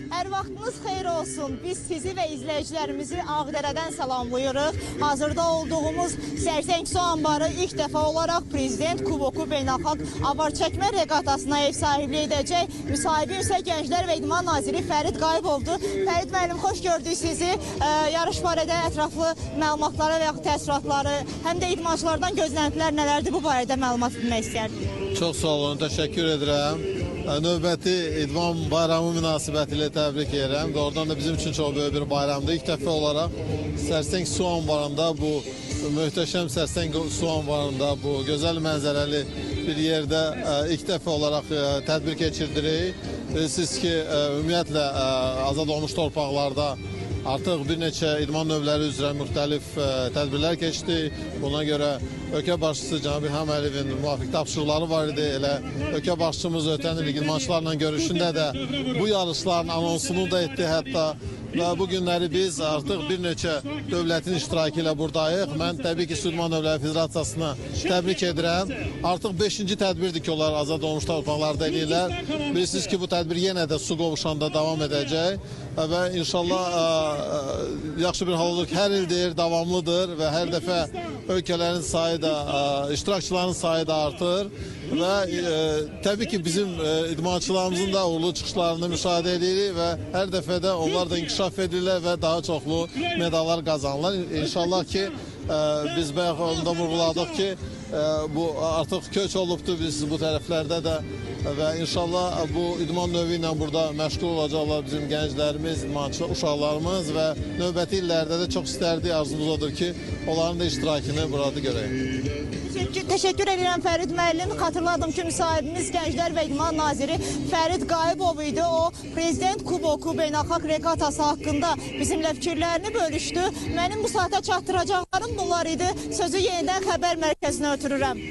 Hər vaxtınız xeyir olsun. Biz sizi və izləyicilərimizi Ağdərədən salamlayırıq. Hazırda olduğumuz Sərsəng su anbarı ilk dəfə olaraq Prezident Kuboku beynəlxalq avar çəkmə reqatasına ev sahibliyi edəcək. Müsahibim isə Gənclər və İdman Naziri Fərid Qayıbovdur. Fərid müəllim, xoş gördük sizi. Yarış barədə ətraflı məlumatlara və yaxud təəssüratları, həm də idmançılardan gözləntilər nələrdir, bu barədə məlumat bilmək istərdik. Çox sağ olun, təşəkkür edirəm. Növbəti idman bayramı münasibətilə təbrik edirəm. Doğrudan da bizim üçün çox böyük bir bayramdır. İlk dəfə olaraq Sərsəng su anbarında, bu möhtəşəm Sərsəng su anbarında, bu gözəl mənzərəli bir yerdə ilk dəfə olaraq tədbir keçirdirik. Bilirsiniz ki, ümumiyyətlə azad olmuş torpaqlarda artıq bir neçə idman növləri üzrə müxtəlif tədbirlər keçdi. Buna görə ölkə başçısı cənab İlham Əliyevin müvafiq tapşırıqları var idi. Elə ölkə başçımız ötən il idmançılarla görüşündə də bu yarışların anonsunu da etdi hətta. Və bu günləri biz artıq bir neçə dövlətin iştirakı ilə buradayıq. Mən təbii ki, Su İdman Növləri Federasiyasını təbrik edirəm. Artıq 5-ci tədbirdir ki, onlar azad olmuş torpaqlarda eləyirlər. Bilirsiniz ki, bu tədbir yenə də su qovuşanda davam edəcək və inşallah yaxşı bir hal olur ki, hər ildir, davamlıdır və hər dəfə ölkələrin sayı da, iştirakçıların sayı da artır və təbii ki, bizim idmançılarımızın da uğurlu çıxışlarını müşahidə edirik və hər dəfə də onlar da inkişaf edirlər və daha çoxlu medallar qazanırlar. İnşallah ki, biz bayaq onda vurğuladıq ki, bu artıq köç olubdur biz bu tərəflərdə də və inşallah bu idman növü ilə burada məşğul olacaqlar bizim gənclərimiz, idmançılar, uşaqlarımız və növbəti illərdə də çox istərdik, arzumuz odur ki, onların da iştirakını burada görəyik. Təşəkkür edirəm Fərid müəllim. Xatırladım ki, müsahibimiz Gənclər və İdman Naziri Fərid Qayıbov idi. O, Prezident Kuboku beynəlxalq reqatası haqqında bizimlə fikirlərini bölüşdü. Mənim bu saata çatdıracaqlarım bunlar idi. Sözü yenidən xəbər mərkəzinə ötürürəm.